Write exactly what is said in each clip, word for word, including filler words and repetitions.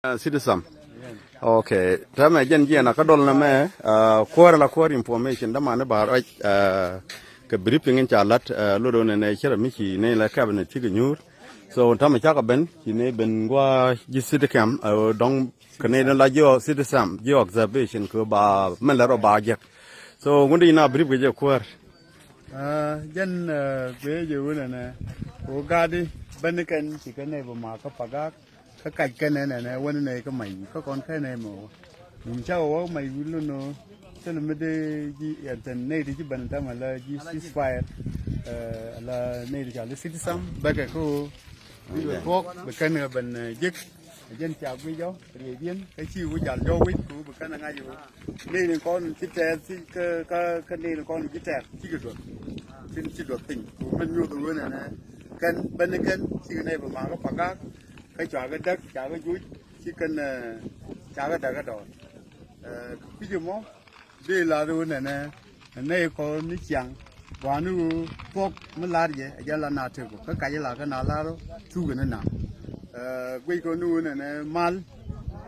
Citizen. Okay. Tɛmɛ jɛn jiɛn a kä dɔl nɛmɛ, uh, kuäär la kuäär information dämani ba ruac, uh, kɛ briefing in ca lat, uh, lot ɣöö nɛnɛ cärɛ mi ci nɛy la cabinet cikɛ nyuur. So tɛmɛ cakɛ ben ci nɛy ben gua̱a̱ ji̱ city camp, uh, dɔ̱ŋ kɛ nɛy la ji̱ citizen ji̱ observation kɛ ba mɛn lɛ rɔ ba jek. So ŋun di na brief kɛ jɛ kuäär. Uh, jɛn, uh, bee jɛ wunɛ nɛ wä ga̱a̱di ben kɛn ci kɛ nɛy bä ma kä Pagak. Kä kac kɛnɛ nɛnɛ wänɛ nɛy kä mac wi̱i̱ kä kɔn kɛnɛ mɛ wä. Duŋ cakɔ wä mac wi̱i̱ lun nɔ thilɛ mi dee ji̱ ɛn tɛn nɛy ti ci ben tämɛ la ji̱ ceasefire, eh, la nɛy ti ca li citizen bäkɛ kä ɣöö bi bɛ tuɔɔk bɛ kɛn ɛ ben, eh, jek. Ɛ jɛn ca guic jɔw riɛcdiɛn kä ci wä jal jɔw wi̱c kɛ wä bɛ kɛn ɛ ŋa̱c ɛ wä. Nɛy ni kɔn ci tɛɛr ci kä, kä, kä nɛy ni kɔn ci tɛɛr cikɛ duɔth. Tin ci duɔth piny kɛ wä mɛn nyoth ɛ wä nɛnɛ kɛn ben ni kɛn cikɛ nɛy bɛ makä Pagak. Kä cua kɛ däk, cua kɛ juc, ci kɛn, eh, cua kɛ däk kä dɔɔr. Eh, kɛ kui̱c ɛmɔ dee la̱th ɣöö nɛnɛ nɛy kɔn ni ciaŋ gua̱a̱ni ɣöö thuɔ̱k mi la̱r jɛ ɛ jɛn la na tëk ɔ kä kac la kä na la̱r ɔ thukɛ ni na. Eh, guic kɔn ni ɣöö nɛnɛ mal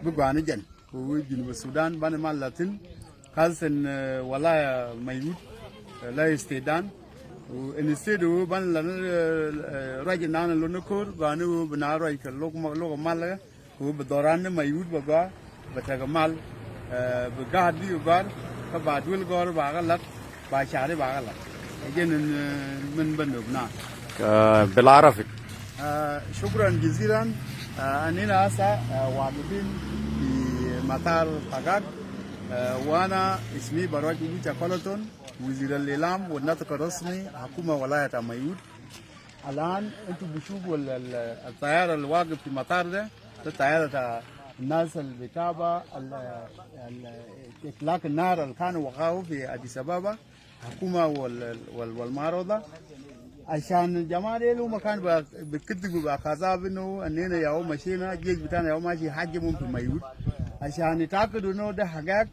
bi gua̱a̱ni jɛn kɛ ɣöö Junub Sudan banɛ mal la thi̱n. Khasatan, eh, walaya Maiwut, eh, la state dan. Ɛ ni state ɣöö ban la ni, eh, eh, ruac inan lon ni ko̱r gua̱a̱ni ɣöö bi na ruac kɛ lok ma, lok mal kɛ ɣöö bi dhɔran ni Maiwut bɛ gɔaa bɛ tekɛ mal, eh, bi gaat bikɛ gɔ̱a̱r kä ba duel gɔ̱a̱r ba kɛ la̱t ba cari ba kɛ la̱t. Ɛ jɛn in, eh, min bä nöp na. Eh, bil Arabi. Eh, shukran jazilan. Eh, anina asa, eh, wagifin fi matar Pagak. Eh, wa ana ismi Barwaj Ulucha Koloton, wazir al-ilam wa natiq rasmi hakuma walaya ta Maiwut. Al an intu bishufu al, al, al tayara al wagif fi matar de, de tayara ta nas al bitaba al, al itlak nar al kan waqahu fi Addis Ababa. Hakuma wal, wal, wal maroda. Ashan jama del huma kan ba, bi kiddibu ba kazab inu anina yaw mashina, jesh bitana yaw mashi hajimum fi Maiwut. Ashan itakidu inu de hagak,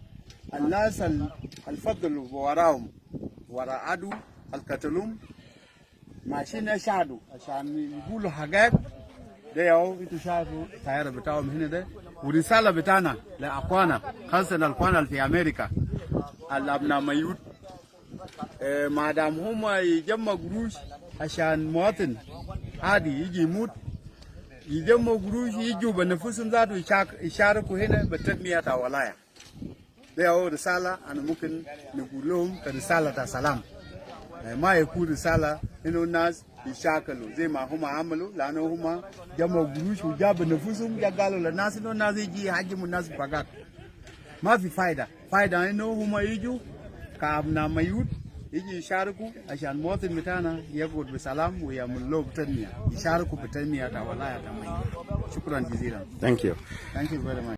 al nas al, al fadlu warahum, wara adu, al katalum. Mashina shadu, ashan yigulu hagak, de yaw itu shafu tayara bitahum hina de. Wa risala bitana le akwana, khasatan al akwana al fi America, al abna Maiwut. Eh, madam huma yijamma gurush ashan muwatin adi yiji yimut, yijamma gurush yiju be nafusum zatu yishak-, yishariku hina be tanmiya ta walaya. De yaw risala ana mumkin nigul lehum ka risala ta salam. Eh, ma yakun risala inu nas yishakalu zay ma huma amalu, lanu huma jamma gurush wa jabu nafusum, ja galu le nas inu nas yiji hajimu nas Pagak. Ma fi faida. Faida inu huma yiju ka abna Maiwut, yiji yishariku, ashan muwatin bitana yagud bi salam wa yamul lahu tanmiya. Yishariku bi tanmiya ta walaya ta Maiwut. Shukran jazilan. Thank you. Thank you very much.